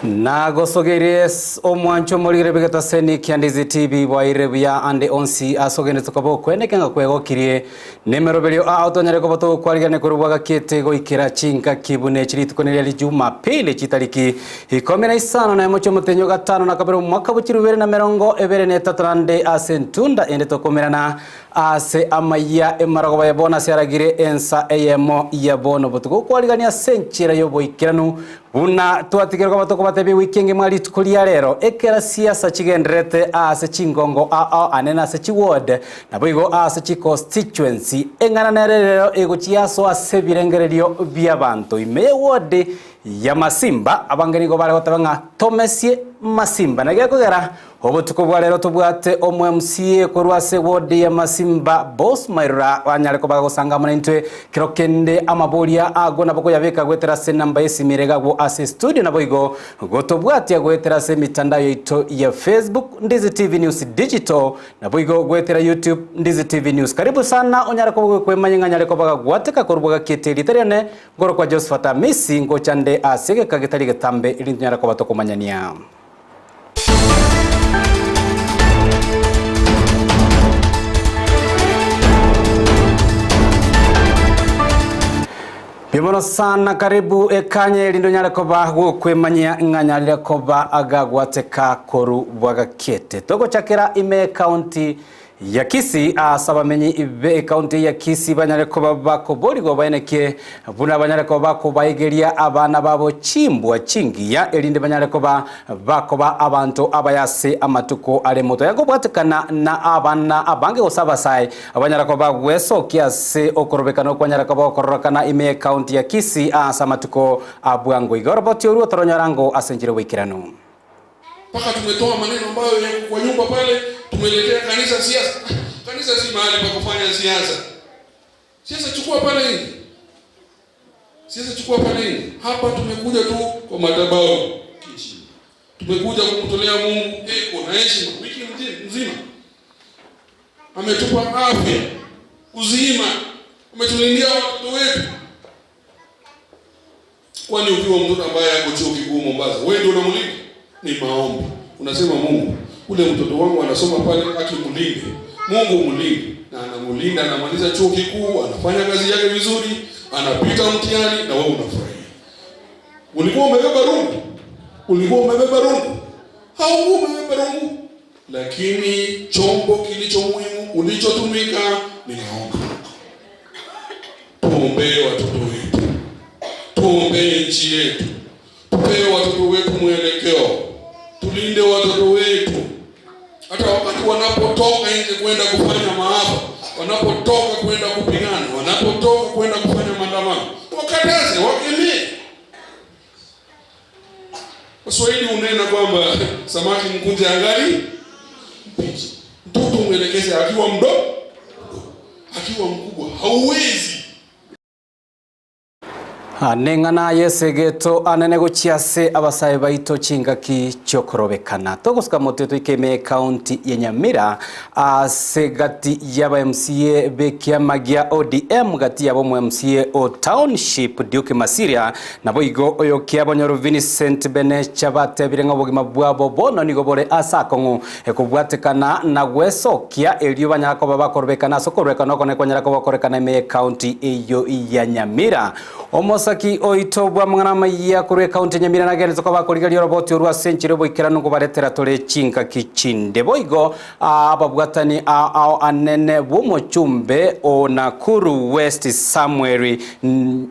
Nagosogerie omwancho omorigere bw'egetaseni kia Ndizi TV bwairire buya ande onsi ase ogendete koba okweneke ng'a kwegokirie nemeroberio ao tonyare koba togokwarigania korwa bwagakiete goikera chingaki buna echi rituko neria ria Jumapili chitariki ikomi na isano na emo chi'omotenyi o gatano na kabere omwaka bwe chilifu ibere na emerongo ebere na etato naende ase entunda ende tokomerana Ase amayia emarogoba ya bono ase aragire ensa eyemo ya bono botuko gokwarigania ase enchera y'oboikeranu buna twatigerwe koba tokobatebia ewiki engima rituko ria rero ekera siasa chigendererete ase chingongo ao anene ase chiward naboigo ase chiconstituency eng'ana nere rero egochia asoa ase ebirengererio bi'abanto ime y'eward ya Masimba abange nigo bare goteba ng'a tomesie Masimba naki gekogera Obotuko bwa rero tobwate omo MCA korwa ase ward ya Masimba Boss Mairura anyare koba gosanga amo naintwe kero kende amaboria ago nabo koyabeka goetera ase enamba y'esimi ere igagwo ase studio naboigo gotobwatia goetera ase emitandao yaito ya Facebook Ndizi TV News Digital naboigo goetera YouTube Ndizi TV News. Karibu sana onyare koba gokwemanya ng'a nyare koba gagwateka korwa gakiete erieta riane ngorokwa Josephat Amisi ngocha nde ase egeka getari getambe erinde tonyare koba tokomanyania. Mbuya sana karibu ekanya erinde onyare koba gokwemanyia ng'a nyarire koba agagwateka koru bwagakiete. Togochakera ime ekaunti ya Kisii ase abamenyi be ekaunti ya Kisii banyare koba bakoborigwa baenekie buna banyare koba bakobaigeria abana babo chimbwa chingiya erinde banyare koba bakoba abanto abaya ase amatuko are moto. Yakobwatekana na abana abange gose abasae banyare koba bagwesokia ase okorobekana okwanyare koba gokororokana ime y'ekaunti ya Kisii ase amatuko a bwango iga. Oroboti orwo toronyora ngo ase enchera y'oboikeranu. Mpaka tumetoa maneno ambayo yako kwa nyumba pale, tumeletea kanisa siasa. Kanisa si mahali pa kufanya siasa. Siasa chukua pale nje. Siasa chukua pale nje. Hapa tumekuja tu kwa madhabahu. Tumekuja kumtolea Mungu eko na heshima wiki mzima. Ametupa afya, uzima, ametulindia watoto wetu. Kwani ukiwa mtoto ambaye ako chuo kikuu Mombasa, wewe ndio unamlinda? Ni maombi. Unasema Mungu, ule mtoto wangu anasoma pale, akimlinde. Mungu mlinde. Na anamulinda, anamaliza chuo kikuu, anafanya kazi yake vizuri, anapita mtihani na wewe unafurahia. Ulikuwa umebeba rungu? Ulikuwa umebeba rungu? Haukuwa umebeba rungu. Lakini chombo kilicho muhimu ulichotumika ni maombi. Tuombee watoto wetu, tuombee nchi yetu, tupee watoto wetu mwelekeo, tulinde watoto wetu hata wakati wanapotoka nje kwenda kufanya maafa, wanapotoka kwenda kupigana, wanapotoka kwenda kufanya maandamano, wakataze, wakemee. Waswahili hunena kwamba samaki mkunje angali mbichi. Mtoto mwelekeze akiwa mdogo, akiwa mkubwa hauwezi. Neng'ana y'esegeto anene gochia ase abasae baito chingaki chi'okorobekana. Togosuka motwe toike ime y'ecounty ya Nyamira ase gati y'aba MCA b'ekiama gia ODM gati yabo omo MCA o Township Duke Masiria Naboigo oyokiabonyoru Vincent Benecha batebire ng'a obogima bwabo bono nigo bore ase akong'u kobwatekana na gwesokia erio banyara koba bakorobekana ase okoruekana oko nekwanyara koba gokorekana ime y'ecounty eyio ya Nyamira. Omosaki oito bw'amang'ana amayia korwa ecounty ya Nyamira nagenderete koba akorigereria oroboti orwo ase enchera y'oboikeranu nkobaretera tore chingaki chinde. Boigo Ababwatani ao anene bw'omochumbe o Nakuru West Samuel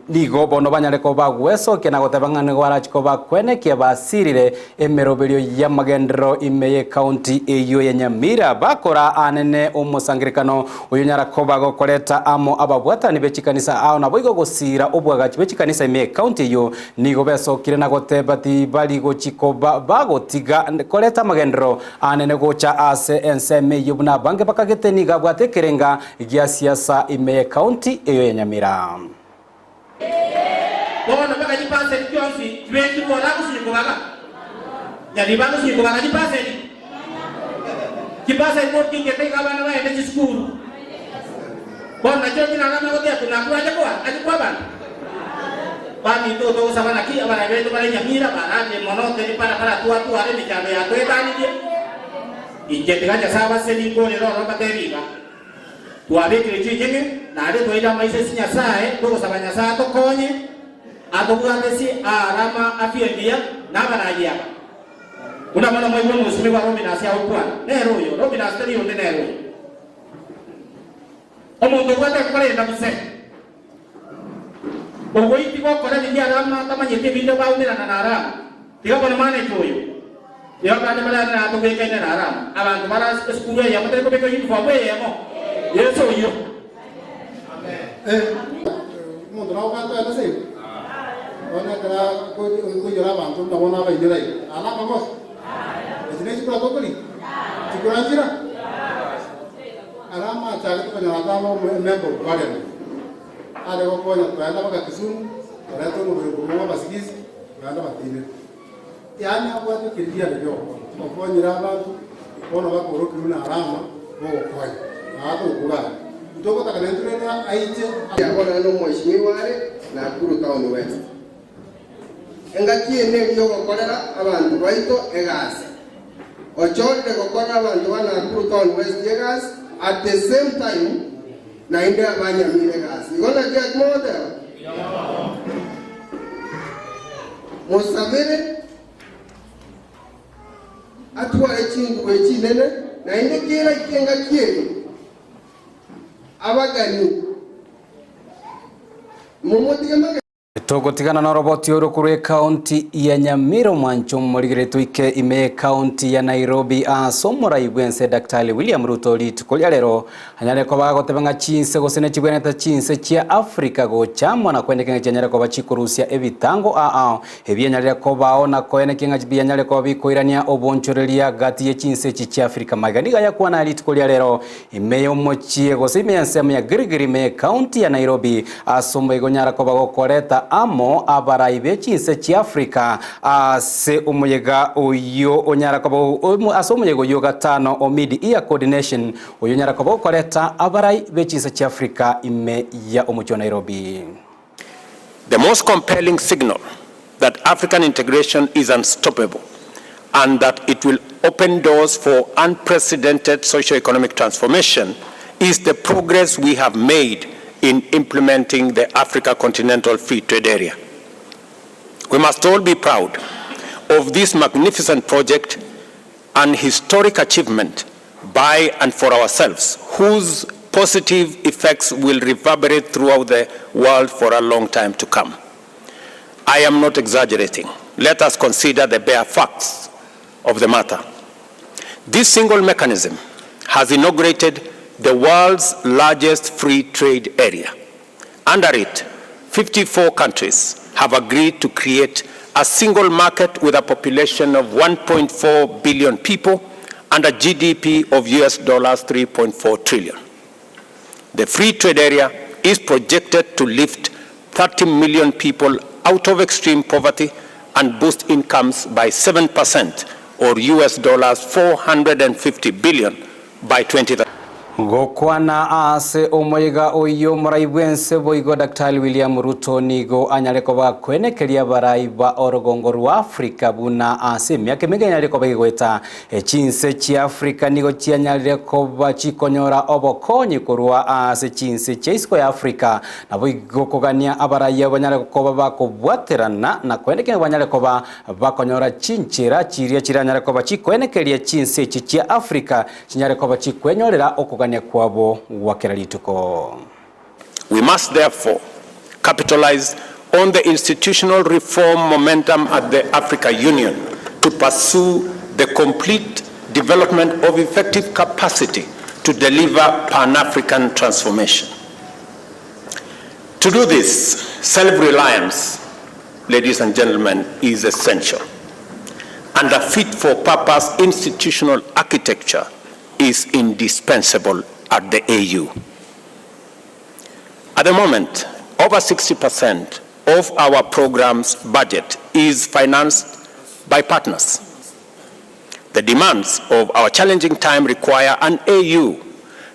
nigo bono banyare koba gwesokia na goteba ng'a nigo barachi koba kwenekia basirire emeroberio y'amagenderero ime y'ecounty eyio ya Nyamira bakora anene omosangerekano oyo onyara koba gokoreta amo ababwatani be chikanisa ao naboigo gosira obwagachi bwe chikanisa ime y'ecounty eyio nigo besokire na goteba tibari gochi koba bagotiga koreta amagenderero Anene gocha ase ensemo eyio buna abange bakagete nigo abwate ekerenga gia siasa ime y'ecounty eyo ya Nyamira. Bono baka chipasenti chionsi chibe chikora agosunywa kobaga. Nyaribo agosunywa kobaga chipasenti. Chipasenti motingete iga abana baende chisukuru. Bono nachio chinang'ana goteba nakwo ache koa ache koa abanto. Baminto togosaba naki abarai baito bare nyamira bararire mono teri barabara twatwara emechando yatoetanirie. Inche tiga Nyasae abasenie nkorere ororo mbatebi iga, Twabekire chinyeng'e, naende twaire amaiso ase Nyasae, togosaba Nyasae atokonye, atobwate ase aarama afia engiya na abarai aba. Buna bono mwaigwa omosimi bwa Rominasi agokwana, nere oyo, Rominasi tari onde nere oyo. Omonto obwate enkoro endabu se, ogoitigwa gokora ebibe Arama tamanyeti ebinde baumerana na Arama. Tiga bono manager oyo, igo abande bare are natobekaine na Arama, abanto bare ase esukuru eyemo tari kobeka uniform eyemo. Yeso oyio. Omonto nagokanta ase igo? Bono ekero akoiyora abanto buna bono abainyora iga, aya namagoso? Echi nechikura tokorigia? Chikura nchira? Aria amachagete konyora ataba omember of parliament, are gokonya koenda mpaka Kisumu, koreta omobere korwa bw'abasigisi, koenda batinire. Yaani abwate ekerigiano gi'ogokora, okonyire abanto, bono bakorokirwe na Arama bogokonya, na atokure aria. Intogotaka naintwe rende aiche. Bono naende omweshimiwa are Nakuru Town West. Engaki eye neri y'ogokorera abanto baito egasi. Ochorire gokorera abanto ba Nakuru Town West egasi at the same time naende aba Nyamira egasi. Igo naki aki mogoteba? Mosabere atware chinguru echi inene naende keraike engaki eye abagani momotige magega. Togotigana noroboti oro korwa ekaunti ya Nyamira omwancho omorigere toike ime y'ekaunti ya Nairobi ase omorai bw'ense Daktari William Ruto rituko ria rero anyare koba agoteba ng'a chinse gose nechibwenerete chinse chia Africa gocha amo na koeneka ng'a chianyare koba chikorusia ebitango ao ebianyarire kobao na koenekia ng'a bianyare koba bikoirania obonchoreria gati ye chinse echi chia Africa magega nigo ayakwana rituko ria rero Ime y'omochie gose ime y'ensemo ya Gilgili ime y'Ekaunti ya Nairobi, ase omoigo onyara koba gokoreta amo abarai be chinse chi'Africa ase omoyega oyio onyara koba ase omoyega oyio gatano o Mid Year Coordination oyio onyara koba gokoreta abarai be chinse chi'Africa ime ya omochie o Nairobi. The most compelling signal that African integration is unstoppable and that it will open doors for unprecedented socio-economic transformation is the progress we have made in implementing the Africa Continental Free Trade Area. We must all be proud of this magnificent project and historic achievement by and for ourselves, whose positive effects will reverberate throughout the world for a long time to come. I am not exaggerating. Let us consider the bare facts of the matter. This single mechanism has inaugurated the world's largest free trade area. Under it, 54 countries have agreed to create a single market with a population of 1.4 billion people and a GDP of US dollars 3.4 trillion. The free trade area is projected to lift 30 million people out of extreme poverty and boost incomes by 7% or US dollars 450 billion by 2030. Gokwana ase omoyega oyio omorai bw'ense boigo Daktari William Ruto nigo anyare koba akoenekeria abarai ba orogongo rwa Africa buna ase emiaka emenge enyarire koba egoeta chinse chia Africa nigo chianyarire koba chikonyora obokonyi korwa ase chinse chia isiko ya Africa naboigo kogania abarai abo banyare koba bakobwaterana na koenekia banyare koba bakonyora chinchera chiria chiranyare koba chikoenekeria chinse echi chia Africa Chinyare koba chikwenyorera okogania kwabo gwa kera rituko. We must therefore capitalise on the institutional reform momentum at the Africa Union to pursue the complete development of effective capacity to deliver Pan-African transformation. To do this, self-reliance, ladies and gentlemen, is essential. And a fit-for-purpose institutional architecture is indispensable at the AU. At the moment, over 60% of our program's budget is financed by partners. The demands of our challenging time require an AU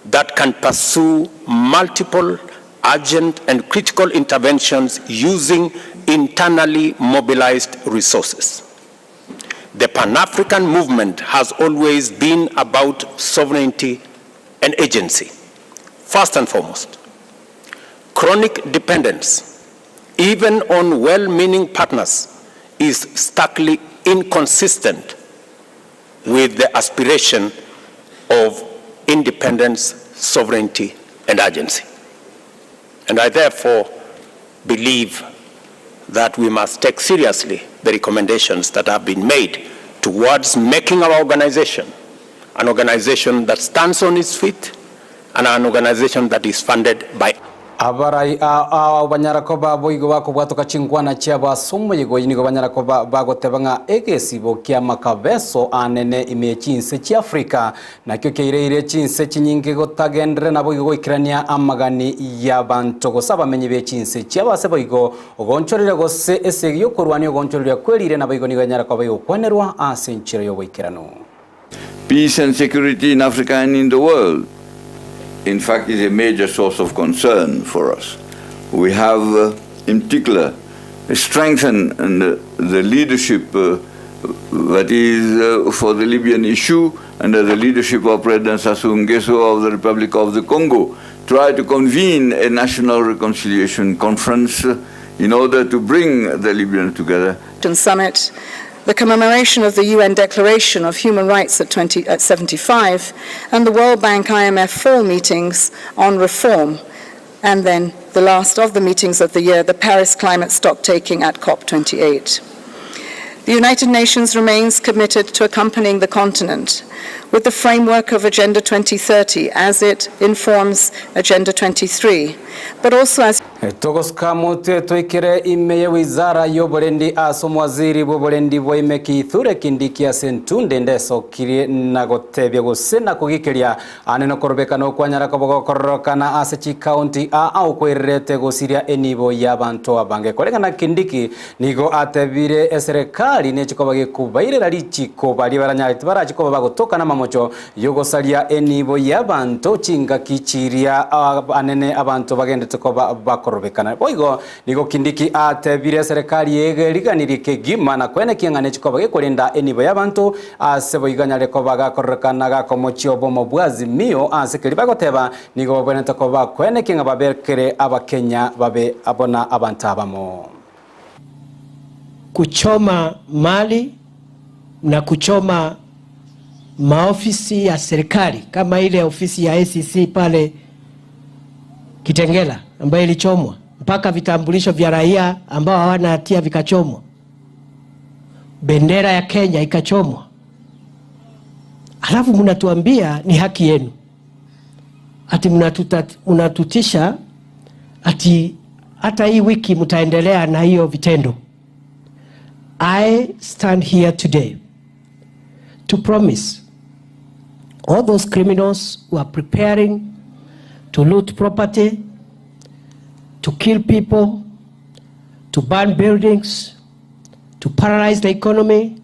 that can pursue multiple urgent and critical interventions using internally mobilized resources. The Pan-African movement has always been about sovereignty and agency, first and foremost. Chronic dependence, even on well-meaning partners, is starkly inconsistent with the aspiration of independence, sovereignty, and agency. And I therefore believe that we must take seriously the recommendations that have been made towards making our organization an organization that stands on its feet and an organization that is funded by Abarai ao banyara koba boigo bakobwatoka chinkwana chiabo ase omoyega oyio nigo banyara koba bagoteba ng'a egesibo ki'amakabeso anene ime ye chinse chi'Afrika nakio kiaireire chinse chinyinge gotagenderera naboigo goikerania amagani y'abanto gose abamenyi be chinse chiabo ase boigo ogoonchoreria gose esegi y'okorwania ogoonchoreria kwerire naboigo nigo enyara koba egokwanerwa ase enchera y'oboikeranu. Peace and security in Africa and in the world, in fact, is a major source of concern for us. We have, uh, in particular, strengthened the leadership uh, that is uh, for the Libyan issue under the leadership of President Sassou Nguesso of the Republic of the Congo, try to convene a national reconciliation conference in order to bring the Libyans together. Summit, the commemoration of the UN Declaration of Human Rights at, 20, at 75, and the World Bank IMF fall meetings on reform, and then the last of the meetings of the year, the Paris climate stocktaking at COP28. The United Nations remains committed to accompanying the continent with the framework of Agenda 2030 as it informs Agenda 23, but also as Togosuka motwe toikere ime ye wizara y'oborendi ase omowaziri bw'oborendi bwa ime Kithure Kindiki ase entunde ndesokirie na gotebia gose na kogikeria ane nokorobekana okwanyara koba gokororokana ase chikaunti aa okwererete gosiria enibo y'abanto abange. Koreng'ana Kindiki nigo atebire eserekari neche koba gekubairera richiko baria baranyare tibarachi koba bagotoka namamocho y'ogosaria enibo y'abanto chingaki chiria anene abanto bagendete koba bakorobekana. Boigo nigo Kindiki atebire eserekari egeriganirie kegima na koenekia ng'a nechi koba gekorenda enibo y'abanto ase boigo anyare koba gakororekana gakomochia obomo bwa Azimio ase keria bagoteba nigo babwenerete koba bakoenekia ng'a babekere abakenya babe bona abanto abamo. Kuchoma mali na kuchoma maofisi ya serikali kama ile ofisi ya ACC pale Kitengela ambayo ilichomwa, mpaka vitambulisho vya raia ambao hawana hatia vikachomwa, bendera ya Kenya ikachomwa, halafu mnatuambia ni haki yenu, ati mnatutisha ati hata hii wiki mtaendelea na hiyo vitendo. I stand here today to promise all those criminals who are preparing to loot property, to kill people, to burn buildings, to paralyze the economy,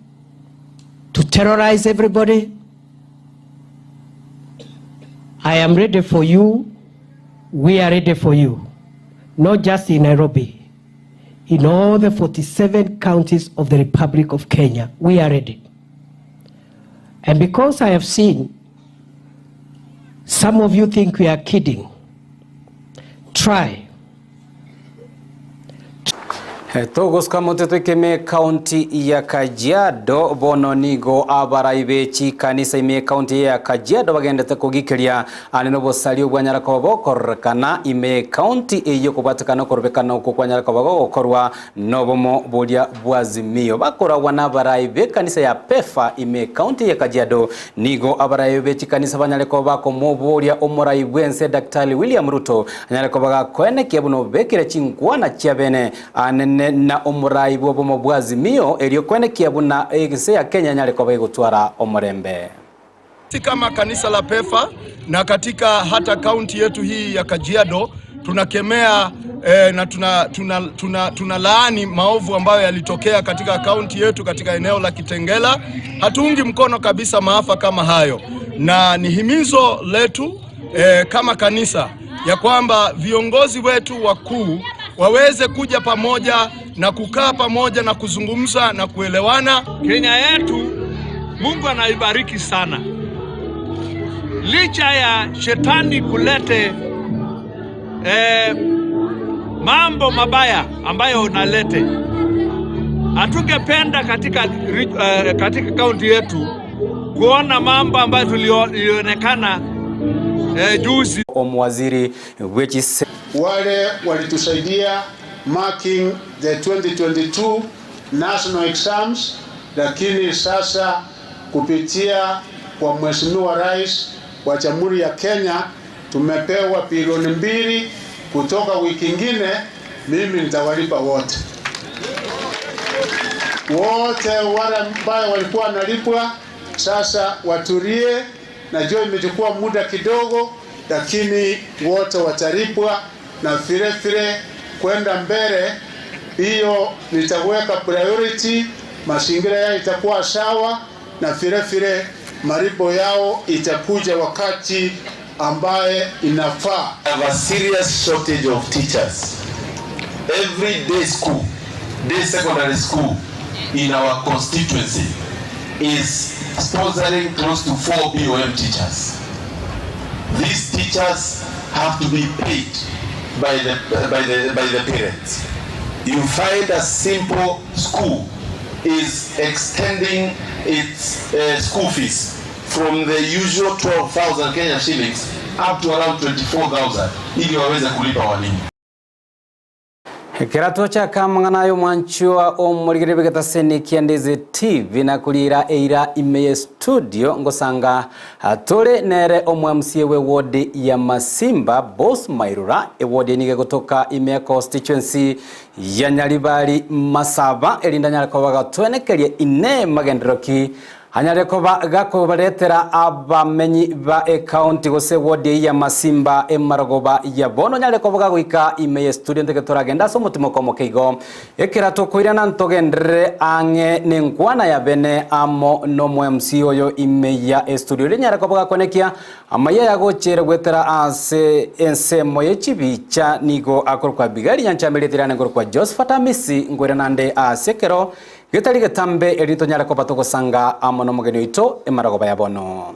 to terrorize everybody. I am ready for you. We are ready for you. Not just in Nairobi, in all the 47 counties of the Republic of Kenya. We are ready. And because I have seen some of you think we are kidding, try. Togosuka motwe toike county ya Kajiado bono nigo abarai be chikanisa ime county ya Kajiado bagendete kogikeria ane nobosari obwanyara koba bokorekana ime county eyo kobwatekana okorobekana oko kwanyara koba gogokorwa nobomo boria bwa Azimio bakoragwa n'abarai be kanisa ya Pefa ime county ya Kajiado nigo abarai be chikanisa banyare koba bakomoboria omorai bwense Daktari William Ruto anyare koba gakoenekia buno bekire chinkwana chia bene anene na omorai bw'obomo bwa Azimio erio kwenekia buna ense ya Kenya nyare koba egotwara omorembe. Sisi kama kanisa la Pefa na katika hata kaunti yetu hii ya Kajiado tunakemea eh, na tuna, tuna, tuna, tuna laani maovu ambayo yalitokea katika kaunti yetu katika eneo la Kitengela. Hatuungi mkono kabisa maafa kama hayo, na ni himizo letu eh, kama kanisa ya kwamba viongozi wetu wakuu waweze kuja pamoja na kukaa pamoja na kuzungumza na kuelewana. Kenya yetu Mungu anaibariki sana, licha ya shetani kulete eh, mambo mabaya ambayo unalete. Hatungependa katika, eh, katika kaunti yetu kuona mambo ambayo tulionekana eh, juzi. Omwaziri wechise wale walitusaidia marking the 2022 national exams, lakini sasa kupitia kwa Mheshimiwa Rais wa Jamhuri ya Kenya tumepewa bilioni mbili kutoka wiki ingine, mimi nitawalipa wote wote wale ambao walikuwa wanalipwa sasa watulie. Najua imechukua muda kidogo, lakini wote watalipwa, na vile vile kwenda mbele, hiyo nitaweka priority, mazingira yao itakuwa sawa, na vile vile malipo yao itakuja wakati ambaye inafaa. have a serious shortage of teachers. Every day school, day secondary school in our constituency is sponsoring close to four BOM teachers. These teachers have to be paid by the, by the, by the parents. You find a simple school is extending its uh, school fees from the usual 12,000 Kenya shillings up to around 24,000 ili waweze kulipa walimu. Kĩratũ cha kamang'ana yo mwanchua omorigere begetaseni kia Ndizi TV na kulira eira imeye studio ngosanga tuli nere omwe MCA we ward ya Masimba Boss Mairura eward nige gutoka ime constituency ya Nyaribari Masaba erinda nyarako bagatwenekeria ine magendero ki anyare koba gakobaretera abamenyi ba ekaunti gose ward ya Masimba emarogoba ya bono nyare koba goika ime ya studio ndeke toragenda ase omotimo komo keigo ekera tokoirana ntogenderere ang'e nengwana ya bene amo nomo MC oyo ime ya studio rinyare koba gakonekia amaya yagochere gwetera ase ensemo yechibicha nigo akorokwa bigari nyanchamereterane ngorokwa Josephat Amisi ngwiranande ase ekero getari getambe eri tonyare koba togosanga amo nomogeni oito emarogoba ya bono.